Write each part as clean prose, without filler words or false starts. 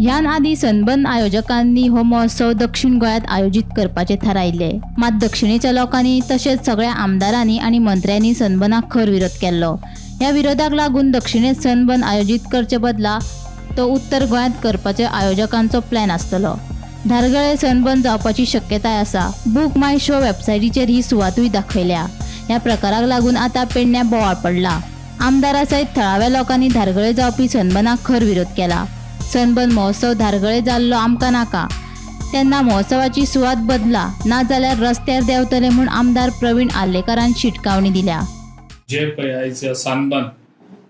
ह्यान आदी सनबर्न आयोजकांनी हो महोत्सव दक्षिण गोंयांत आयोजीत करपाचें थारायिल्लें. मात दक्षिणेच्या लोकांनी तशेंच सगळ्या आमदारांनी आनी मंत्र्यांनी सनबर्नाक खर विरोध केल्लो. ह्या विरोधाक लागून दक्षिणेत सनबर्न आयोजीत करचे बदला तो उत्तर गोंयांत करपाचो आयोजकांचो प्लॅन आसतलो. धारगळे सनबर्न जावपाची शक्यताय आसा. बूक माय शो वेबसायटीचेर ही सुवातूय दाखयल्या. ह्या प्रकाराक लागून आतां पेडण्यां बोवाळ पडला. आमदारा सयत थळाव्या लोकांनी धारगळे जावपी सनबर्नाक खर विरोध केला. सनबर्न महोत्सव धारगळे जाल्लो आमकां नाका, तेन्ना महोत्सवाची सुवात बदला, नाजाल्यार रस्त्यार देंवतले म्हूण आमदार प्रवीण आर्लेकारान शिटकावणी दिल्या. जे पळय आयज सनबर्न,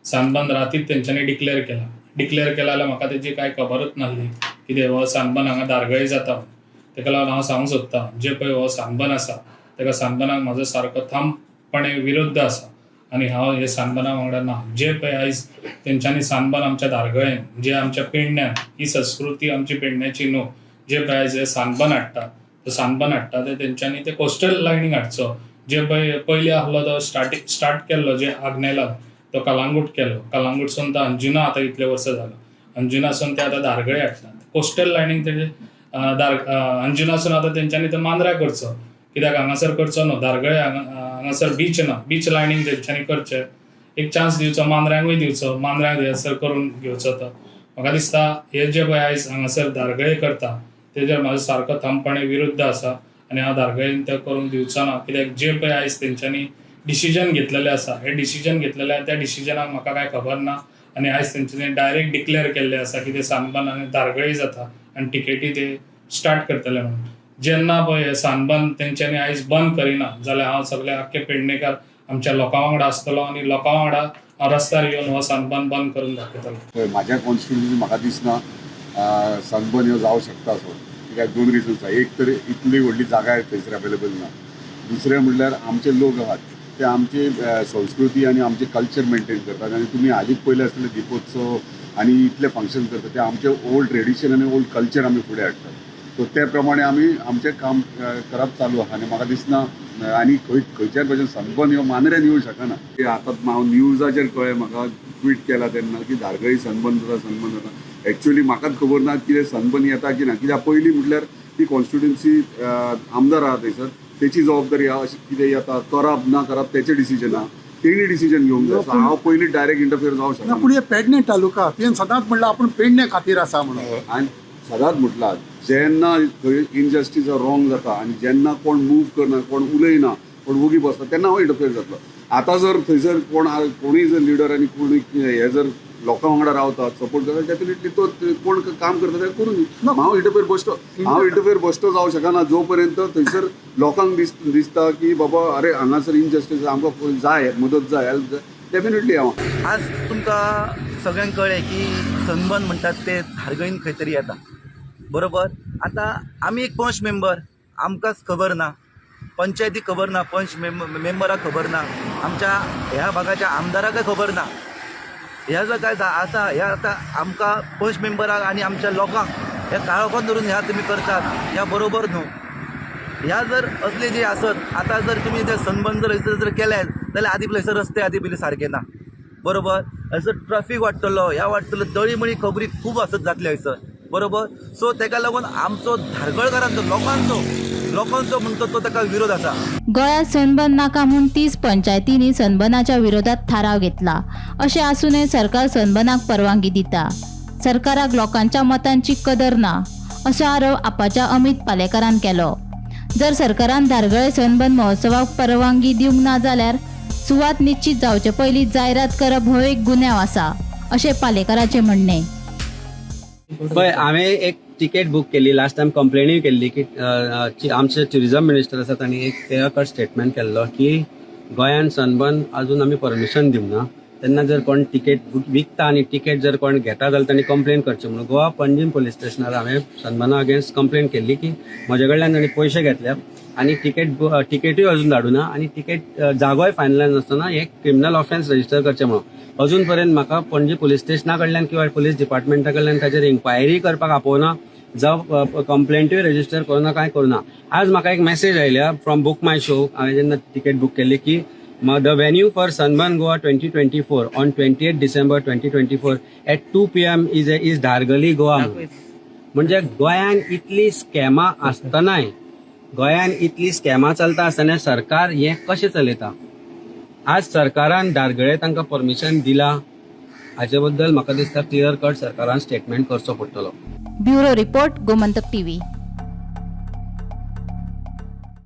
सनबर्न रातीत तेंच्यांनी डिक्लेअर केला. डिक्लेअर केला जाल्यार म्हाका तेजी कांय खबरूच नासली कितें हो सनबर्न हांगा धारगळे जाता म्हणून. तेका लागून हांव सांगूंक सोदतां, जे पळय हो सनबर्न आसा तेका सनबर्नाक म्हाजो सारको ठामपणे विरुद्ध आसा आनी हांव हे सनबर्ना वांगडा ना. जे पळय आयज तेंच्यांनी सनबर्न आमच्या धारगळेन, जे आमच्या पेडण्यान, ही संस्कृती आमची पेडण्याची न्हू. जे पळय आयज हे सनबर्न हाडटा, तो सनबर्न हाडटा ते तेंच्यांनी ते कोस्टल लायनीक हाडचो. जे पळय पयलीं आहलो तो स्टार्टींग स्टार्ट केल्लो जे आग्नेलान, तो कलांगूट केलो. कलांगूटसून तो अंजुना, आतां इतले वर्सां जालो, अंजुनासून ते आतां धारगळे हाडटात. कोस्टल लायनीक तेजे दार अंजुनासून आतां तेंच्यांनी तो मांद्रा करचो, कित्याक हांगासर करचो न्हू. धारगळे हांगा हांगासर बीच ना. बीच लायनीक तेंच्यांनी करचें, एक चान्स दिवचो, मांद्र्यांकूय दिवचो, मांद्र्यांक थंयसर करून घेवचो. तो म्हाका दिसता हे जे पळय आयज हांगासर धारगळे करता तेजेर म्हाजो सारको ठामपणे विरुद्ध आसा आनी हांव धारगळेन तें करूंक दिवचो ना. कित्याक जे पळय आयज तेंच्यांनी डिसिजन घेतलेलें आसा, हे डिसिजन घेतलेलें आसा त्या डिसिजनाक म्हाका कांय खबर ना. आनी आयज तेंच्यांनी डायरेक्ट डिक्लेअर केल्लें आसा की ते सनबर्न आनी धारगळी जाता आनी टिकेटी ते स्टार्ट करतले म्हणून. जेन्ना पळय हे सनबर्न तेंच्यांनी आयज बंद करिना जाल्यार हांव सगळे आख्खे पेडणेकार आमच्या लोकां वांगडा आसतलो आनी लोकां वांगडा हांव रस्त्यार येवन हो सनबर्न बंद करून दाखयतलो. पळय, म्हाज्या कॉन्स्टिट्युन्सी म्हाका दिसना सनबर्न ह्यो जावं शकता असो, कित्याक दोन रिजन्स आसा. एक तर इतली व्हडली जागा थंयसर अवेलेबल ना. दुसरें म्हणल्यार आमचे लोक आहात ते आमची संस्कृती आनी आमचे कल्चर मेंटेन करतात आनी तुमी हालींच पयलें आसतलें, दिपोत्सव आनी इतले फंक्शन करतात ते आमचे ओल्ड ट्रेडिशन आनी ओल्ड कल्चर आमी फुडें हाडटात. सो ते प्रमाणे आमी आमचें काम करप चालू आहा आनी म्हाका दिसना आनी खंय खंयच्याय भशेन सनबर्न ह्यो मांद्र्यान येवं शकना. की आतां हांव न्यूजाचेर कळ्ळें म्हाका, ट्वीट केला तेन्ना की धारगळी सनबर्न जाता, सनबर्न जाता. एक्चुअली म्हाकाच खबर ना कितें सनबर्न येता की ना, कित्याक पयलीं म्हटल्यार ती कॉन्स्टिट्युन्सी आमदार आहा थंयसर, तेची जबाबदारी आहा. अशें कितें येता करप ना करप तेचें डिसिजन आहा, तेणी डिसिजन घेवंक जाय. So हांव पयलीं डायरेक्ट इंटरफियर जावंक ना. शकना. पूण हे पेडणे तालुका तुवें सदांच म्हणलां आपूण पेडणे खातीर आसा म्हणून. हांवें सदांच म्हटलां, जेन्ना खंय इनजस्टीस रॉंग जाता आनी जेन्ना कोण मूव करना, कोण उलयना, कोण वोगी बसता, तेन्ना हांव इंटरफियर जातलो. आतां जर थंयसर कोण कोणूय जर लिडर आनी कोणूय हे जर लोकां वांगडा रावता, सपोर्ट करता, डेफिनेटली तो कोण काम करता ते करूं दी. हांव इंटरफियर बश्टो, हांव इंटरफियर बश्टो जावं शकना जो पर्यंत थंयसर लोकांक दिसता की बाबा अरे हांगासर इनजस्टीस, आमकां जाय, मदत जाय, हेल्प जाय, डेफिनेटली हांव आज तुमकां सगळ्यांक कळ्ळें की सनबर्न म्हणटात ते धारगळीन खंय तरी येता, बरोबर? आतां आमी एक पंच मेंबर, आमकांच खबर ना, पंचायतीक खबर ना, पंच मेंबराक खबर ना, आमच्या ह्या भागाच्या आमदाराकय खबर ना. ह्या जर काय आसा ह्या आतां आमकां पंच मेंबराक आनी आमच्या लोकांक ह्या काळोखान धरून ह्या तुमी करतात, ह्या बरोबर न्हू. ह्या जर असले जे आसत, आतां जर तुमी ते सनबर्न जर हयसर जर केले जाल्यार आदी पयलीं रस्ते आदी पयलीं सारके ना, बरोबर? हयसर ट्राफीक वाडटलो, ह्या वाडटलो, दळी खबरी खूब आसत जातले हयसर, बरोबर? सो तेका लागून आमचो धारगळकारांचो लोकांचो लोकांचो म्हणतो तो ताका विरोध आसा. गोंयांत सनबर्न नाका म्हूण 30 पंचायतींनी सनबर्नाच्या विरोधात थाराव घेतला. अशें आसूनय सरकार सनबर्नाक परवानगी दिता. सरकाराक लोकांच्या मतांची कदर ना, असो आरोप आपाच्या अमित पालेकारान केलो. जर सरकारान धारगळे सनबर्न महोत्सवाक परवानगी दिवंक ना जाल्यार सुवात निश्चित जावचे पयलीं जायरात करप हो एक गुन्यांव आसा, अशें पालेकाराचें म्हणणें. पळय, हांवें एक तिकेट बूक केल्ली. लास्ट टायम कंप्लेनूय केल्ली की आमचे ट्युरिजम मिनिस्टर आसा, तांणी एक क्लियर कट स्टेटमेंट केल्लो की गोंयान सनबर्न अजून आमी परमिशन दिवंक ना. तेन्ना जर कोण तिकेट विकता आनी तिकेट जर कोण घेता जाल्यार तांणी कंप्लेन करची म्हणून. गोवा पणजीम पोलीस स्टेशनार हांवें सनबर्ना अगेन्स्ट कंप्लेन केल्ली की म्हजे कडल्यान तांणी पयशे घेतल्या आनी तिकेटूय अजून धाडूना आनी तिकेट जागोय फायनलायज नासतना एक क्रिमिनल ऑफेन्स रजिस्टर करचें म्हणून. अजून पर्यंत म्हाका पणजी पोलीस स्टेशना कडल्यान किंवा पोलीस डिपार्टमेंटा कडल्यान ताचेर इन्क्वायरी करपाक आपोवना, जावं कंप्लेंटूय रजिस्टर करूना, कांय करूना. आज म्हाका एक मेसेज आयल्या फ्रॉम बुक माय शो, हांवें जेन्ना तिकेट बूक केल्ली की The venue for Sunburn Goa 2024 on 28 December 2024 at 2 p.m. is Dhargali, Goa. म्हणजे गोंयान इतली स्कॅमां आसतनाय, गोंयान इतली स्कॅमां चलता आसतना सरकार हें कशें चलयता? आज सरकारान धारगळे तांकां परमिशन दिला, हाचे बद्दल म्हाका दिसता क्लियर कट सरकारान स्टेटमेंट करचो पडटलो. Bureau report, Gomantak TV.